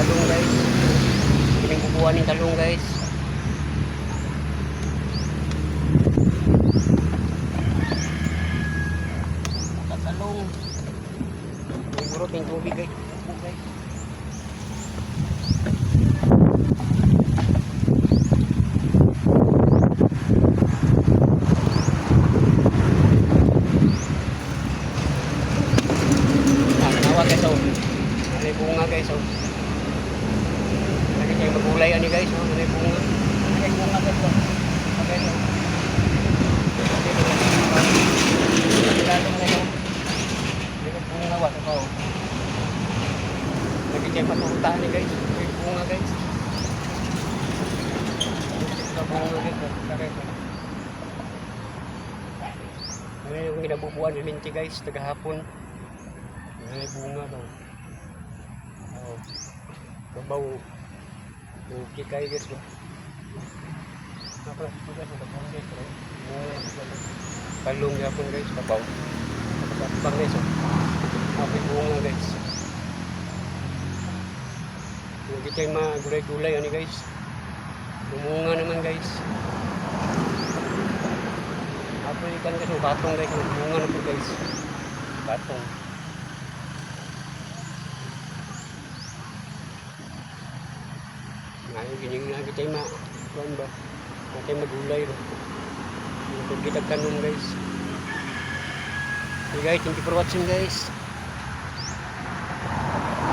Talong, guys. Kining bubuan ning talong, guys. Talong. Siguro ting tubig, guys. Bubo, guys. Ah, tanawa, guys, oh. Ano yung bunga, guys, oh. Lagi tayo magulay ani, guys, oh. Ano yung bunga? Ano yung bunga, guys, oh. Okay, oh. Lalo na yun. Yung bunga wa to. Lagi tayo patuta ni, guys. Ano yung bunga, guys? Ito bunga, guys, oh. Okay, oh. Ano yung ginabubuan ni Minty, guys, tagahapon. Ano yung bunga daw. Oh. Kabaw. Okay kayo, guys ba? Nakalas po, guys, nagabunga, guys. Pero bunga guys. Talong yapon, guys, kabaw. Nakasatbang, guys, oh. Happy bunga, guys. Lagi tayo mga gulay-gulay ani, guys. Bumunga naman, guys. Apoy ikan, guys, oh, katong, guys, oh. Bunga na po, guys. Katong. Ngayon, gining na kita ma kuan ba? Natin magulay ba? Ito kita tanom, guys. Okay, guys, thank you for watching, guys.